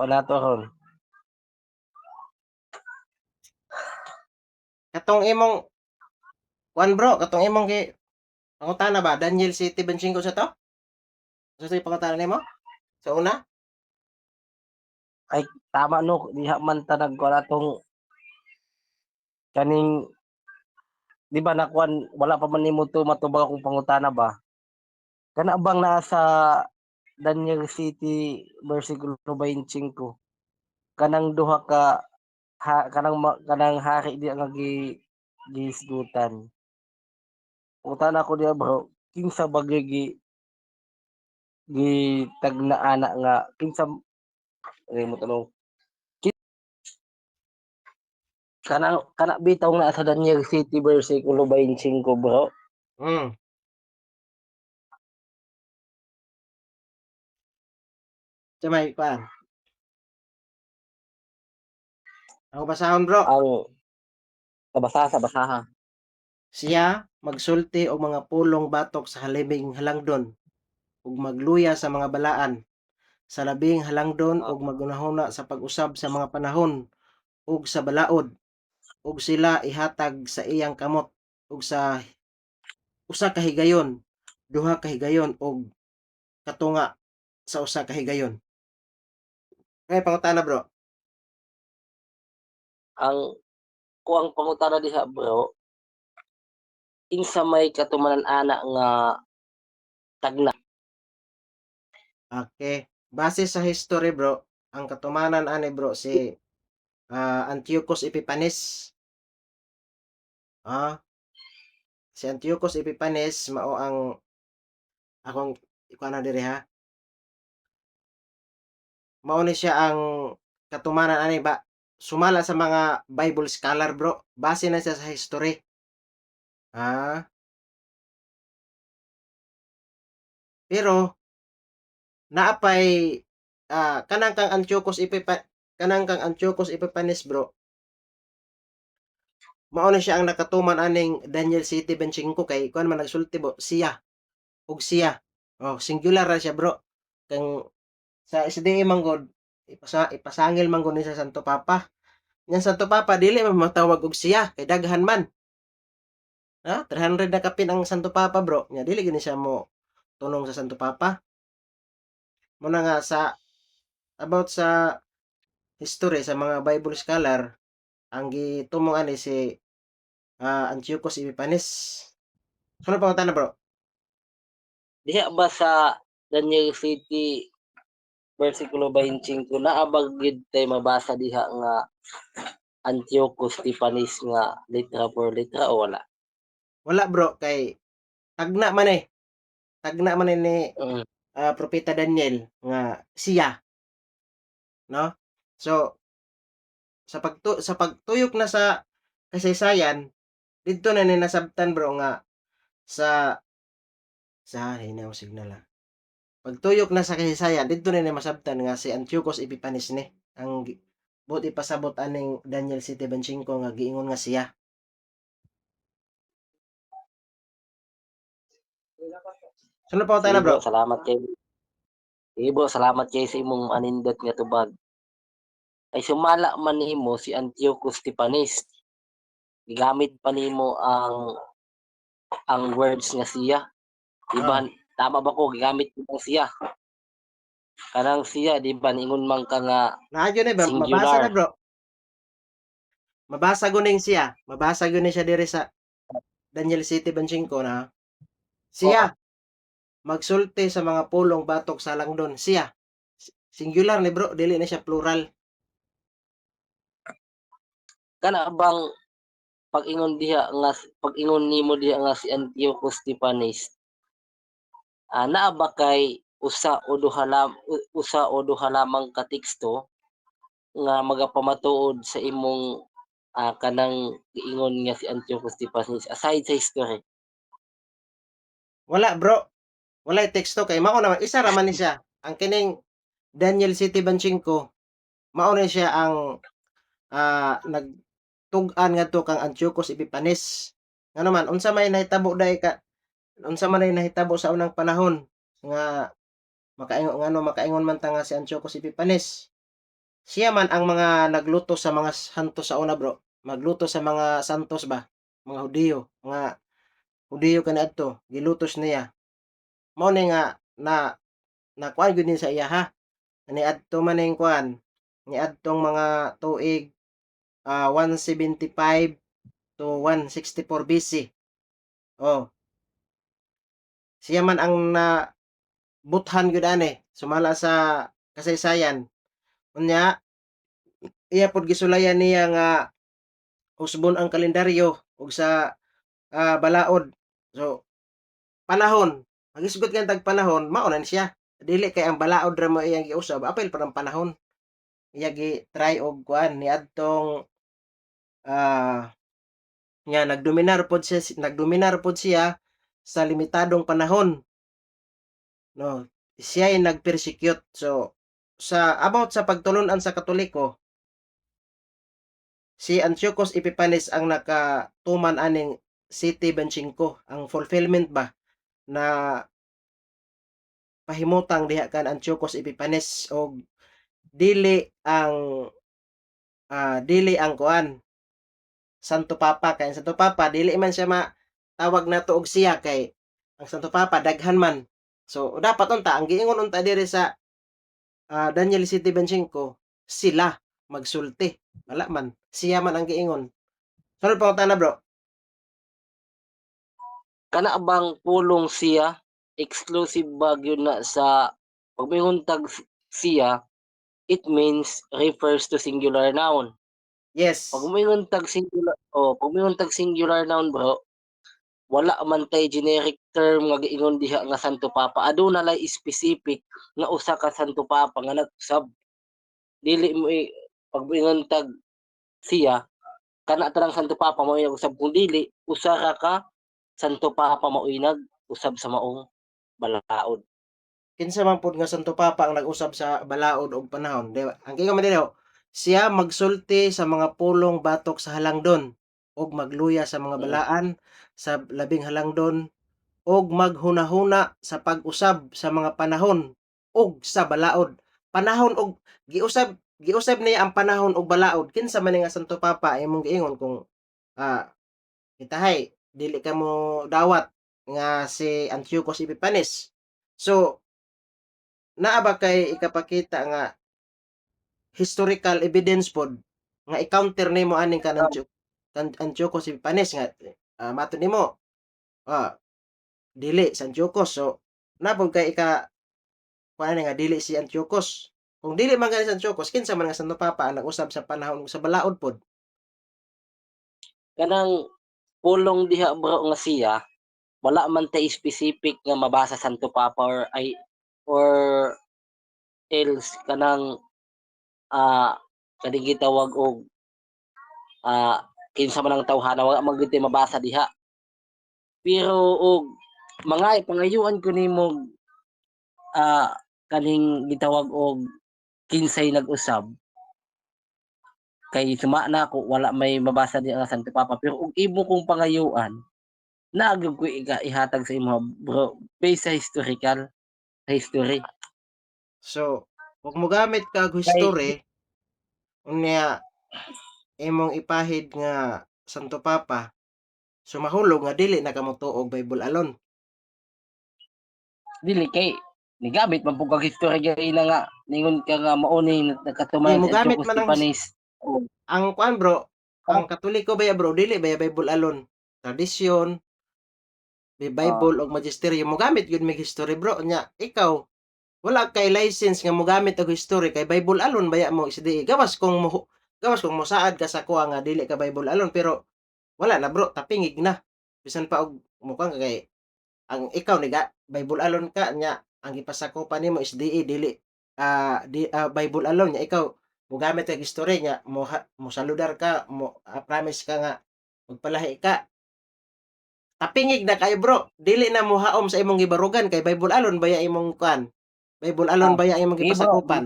Pa nato ron. Katong imong kuan, bro, katong imong gi pangutana ba, Daniel 7:25 sa to? Sa to pangutana nimo? Sa una? Ay, tama no, diha man ta nagkuan atong kaning, di ba, nakuan wala pa man nimo to matubag akong pangutana ba? Kana bang nasa Daniel City versikulo 25, kanang duha ka ha, kanang kanang hari di nga gi gihisgutan. Pangutana ko diha, bro, kinsa ba gyud gi gitagna nga kinsa ay mo tanong kanang kana bitaw nga sa Daniel City versikulo 25, bro? Sa may kuan. Ako basahon, bro. Ang nabasa sa basaha. Siya magsulti og mga pulong batok sa halibing halangdon ug magluya sa mga balaan sa labing halangdon ug magunahuna sa pag-usab sa mga panahon ug sa balaod, ug sila ihatag sa iyang kamot ug sa usa ka higayon, duha ka higayon ug katunga sa usa ka higayon. Kay pangutana, bro. Ang kuang pangutana diha, bro, kinsa may katumanan ana nga tagna? Okay. Base sa history, bro, ang katumanan ani, bro, si Antiochus Epiphanes. Si Antiochus Epiphanes mao ang akong ikuan na diri ha. Mao ni siya ang katumanan ani ba sumala sa mga Bible scholar, bro. Base na siya sa history. Pero naapay kanang kang Antiochus Epiphanes, bro. Mao na siya ang nakatuman aning Daniel 7:25 kay kuan man nagsulti bo siya ug siya. Oh, singular ra siya, bro. Kang sa SDA man gud ipasangil man gud ni sa Santo Papa. Nya Santo Papa dili man matawag og siya kay daghan man. Ha, 300 na kapin ang Santo Papa, bro. Nya dili gini siya mo tunong sa Santo Papa. Muna nga sa about sa history sa mga Bible scholar, ang gitumong ani si Antiochus Epiphanes. Sunod pangutana, bro. Diha ba sa Daniel City versikulo 25 naa ba gyud tay mabasa diha nga Antiochus Epiphanes nga litra por litra o wala? Wala, bro, kay tagna man eh. Tagna man eh ni Propeta Daniel nga siya, no? So sa pagtuyok na sa kasaysayan didto na ni nasabtan, bro, nga sa hinaw signal ah. Pagtuyok na sa kasaysayan didto na ni masabtan nga si Antiochus Epiphanes ni ang buot ipasabot aning Daniel 7:25 nga giingon nga siya. Sunod pa Sige, na, bro. bro, salamat kay. Sige, bro, salamat kay sa imong anindot nga tubag. Ay sumala man nimo si Antiochus Epiphanes. Gigamit pa nimo ang words nga siya. Di ba? Tama ba ko gigamit mo siya? Kanang siya, di ba, niingon man ka nga Naa gyud eh, ba mabasa singular. Na, bro. Mabasa gyud ning siya. Mabasa gyud ni siya diri sa Daniel 7:25 na. Siya magsulti sa mga pulong batok sa langdon. Siya. Singular ni, bro, dili na siya plural. Kana bang pag-ingon diha nga pag-ingon nimo diha nga si Antiochus Epiphanes, naa ba kay usa o duha lamang ka teksto nga magapamatuod sa imong kanang giingon nga si Antiochus Epiphanes aside sa history? Wala, bro. Walay teksto kay mao naman isa ra man ni siya. Ang kining Daniel 7:25 mao ni siya ang nagtug-an ngadto kang Antiochus Epiphanes. Ngano man unsa man ay nahitabo sa unang panahon nga makaingon ngano makaingon man ta nga si Antiochus Epiphanes? Siya man ang mga nagluto sa mga santos sa una, bro. Magluto sa mga santos ba, mga Hudiyo, mga Hudiyo kaniadto, gilutos niya. Mao ni nga na nakuan gyud ni sa iya ha. Niadto man ning kuan, niadtong mga tuig 175 to 164 BC. Oh. Siya man ang na buthan gyud ani sumala sa kasaysayan. Unya iya pod gisulayan niya nga usbon ang kalendaryo ug sa balaod. So panahon, magisgot kan tag panahon, mao na ni siya. Dili kay ang balaod ra mo iyang giusab, apil pa ng panahon. Iya gi-try og kuan niadtong nga nagdominar pod siya sa limitadong panahon. No, siya ay nag-persecute. So sa about sa pagtulun-an sa Katoliko, si Antiochus Epiphanes ang nakatuman aning 7:25, ang fulfillment ba na pahimutang diha kan Antiochus Epiphanes og dili ang kuan, Santo Papa, kay ang Santo Papa dili man siya matawag nato og siya kay ang Santo Papa daghan man. So dapat unta ang giingon unta diri sa Daniel 7:25, sila magsulti, wala man siya man ang giingon. Sunod pangutana, bro. Kana bang pulong "siya", exclusive ba gyud na sa pag moingon tag siya, it means refers to singular noun? Yes. Pag moingon tag singular, oh, pag moingon tag singular noun, bro, wala man tay generic term nga giingon diha nga Santo Papa. Aduna lay specific nga usa ka Santo Papa nga nag-usab. Dili mo pag moingon tag siya, kana tanang Santo Papa mao nag-usab, kung dili usa ra ka Santo Papa mao'y nag-usab sa maong balaod. Kinsa man pud nga Santo Papa ang nag-usab sa balaod og panahon, di ba? Ang giingon man dinhi, siya magsulti sa mga pulong batok sa halangdon ug magluya sa mga balaan sa labing halangdon ug maghunahuna sa pag-usab sa mga panahon ug sa balaod. Panahon og giusab, giusab niya ang panahon ug balaod. Kinsa man ni nga Santo Papa imong giingon kung itahay dili ka mo dawat nga si Antiochus Epiphanes? So naa ba kay ikapakita nga historical evidence pod nga i-counter nimo aning kan Antiochus Epiphanes nga matod nimo dili si Antiochus? So naa pod kay ika kuan nga dili si Antiochus? Kung dili man gani si Antiochus, kinsa man nga Santo Papa ang nag-usab sa panahon sa balaod pod? Kanang pulong diha, bro, nga siya, wala man tay specific nga mabasa Santo Papa or ay or else kanang kaning gitawag og kinsa man ang tawhana, wala man gyud tay mabasa diha. Pero og mga pangayuan ko nimo kaning gitawag og kinsay nag-usab, kay suma na ako, wala may mabasa diha nga Santo Papa, pero og imo kong pangayuan, naa gyud ko ihatag sa imo, bro, based sa historical, sa history. So kung mogamit ka og history unya imong ipahid nga Santo Papa, so mahulog nga dili na ka motuo og Bible alone. Dili kay nigamit man pud kag history gay na nga ningon ka nga mao ni Di nagkatuman si mogamit Antiochus man ang Epiphanes. Oh. Ang kuan, bro, ang Katoliko baya, bro, dili baya Bible alone. Tradisyon, may Bible ug magisterium, mogamit gyud mig history, bro. Nya ikaw wala kay license nga mogamit og history kay Bible alone baya mo SDA. Gawas kung mosaad ka sa kuha nga dili ka Bible alone, pero wala na, bro, tapingig na. Bisan pa og mukuan ka kay ang ikaw niga Bible alone ka, nya ang gipasakupan nimo SDA, dili di Bible alone, nya ikaw mogamit kag history, nya mo mosaludar ka, mo promise ka nga magpalahi ka, tapingig na kayo, bro. Dili na mohaom sa imong gibarugan kay Bible alone baya imong kuan, Bible alone baya imong Sige, bro. gipasakupan.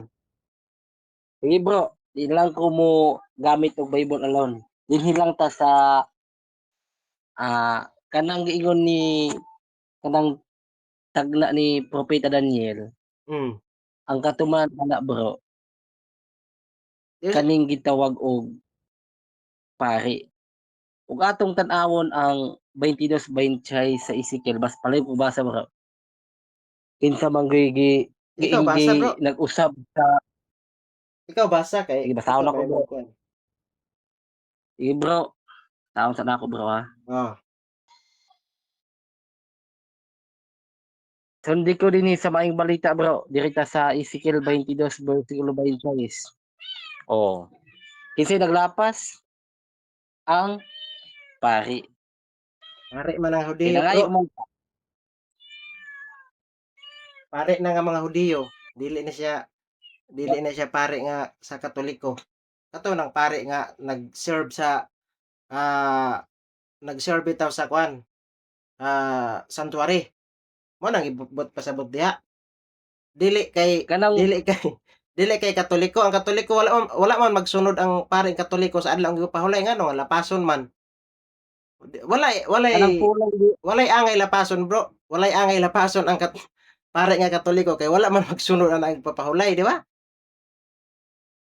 Sige, bro, di lang ko mo gamit og Bible alone. Dinhi lang ta sa kanang giingon ni kanang tagna ni Propeta Daniel. Ang katuman ana, bro. Kaning gitawag og pari. Ug atong tan-awon ang 22:26 sa Ezekiel, bas palihog ko basa, bro. Kinsa man gyud gi Ikaw basa, bro. Nag-usab sa Ikaw basa kay Sige, basahon ikaw ako, may bro. magkuan. Sige, bro. Taon sa nako, bro, ha. Oh. Sundi ko dinhi sa maayong balita, bro. Direkta sa Ezekiel 22 versikulo 26. Oh. Kinsay naglapas? Ang pari. Pare man ang Hudiyo, Kinangayo bro. mo Pare na nga mga Hudiyo, dili na siya pare nga sa Katoliko. Kato nang pare nga nag-serve sa nag-serve bitaw sa kuan, sanctuary. Mo nang gibot pasabot diha. Dili kay Kanang dili kay Katoliko. Ang Katoliko wala man magsunod ang paring Katoliko sa adlaw ang gipahulay, ngano nga lapason man. Walay walay Kanang pulong di walay angay lapason, bro. Walay angay lapason ang pare nga Katoliko kay wala man magsunod ang nagpapahulay, di ba?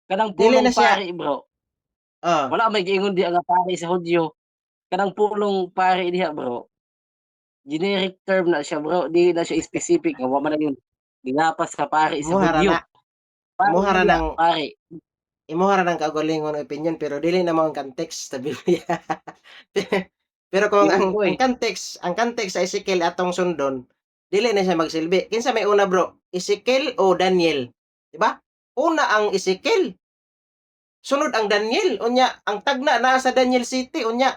Kanang Dili pulong na siya pari, bro. Oh. Wala may giingon diha nga pari sa Hudyo. Kanang pulong pari diha, bro. Generic term na siya, bro. Di na siya specific nga wa man na yun gilapas sa pari sa Imuha ra Hudyo. na. Pari Imuha ra diha, nang pari. Imuha ra nang kaugalingon opinion pero dili na mao ang context sa Biblia. Pero kung Dili ang ko ang eh. context sa Ezekiel atong sundon, dili na siya magsilbi. Kinsa may una, bro? Ezekiel o Daniel? Di ba? Una ang Ezekiel. Sunod ang Daniel. Unya, ang tagna naa sa Daniel City. Unya,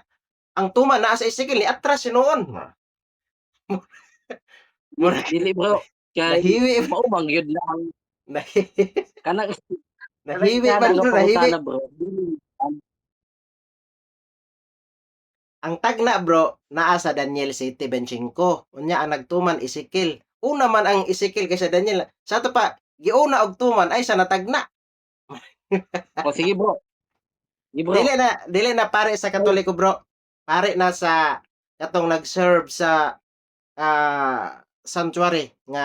ang tuma naa sa Ezekiel ni atras sinuon. Murag Dili, bro, kay nahiwi mao man gyud na ang kanang kanang Nahiwi ingana man, nga bro, nahiwi. pangutana, bro. Dili Ang tagna, bro, naa sa Daniel City 25. Unya ang nagtuman Ezekiel. Una man ang Ezekiel kaysa Daniel. Sa ato pa giuna og tuman ay sa natagna. O sige, bro. Sige, bro. Dili na pare sa Katoliko, bro. Pare na sa katong nag-serve sa sanctuary nga.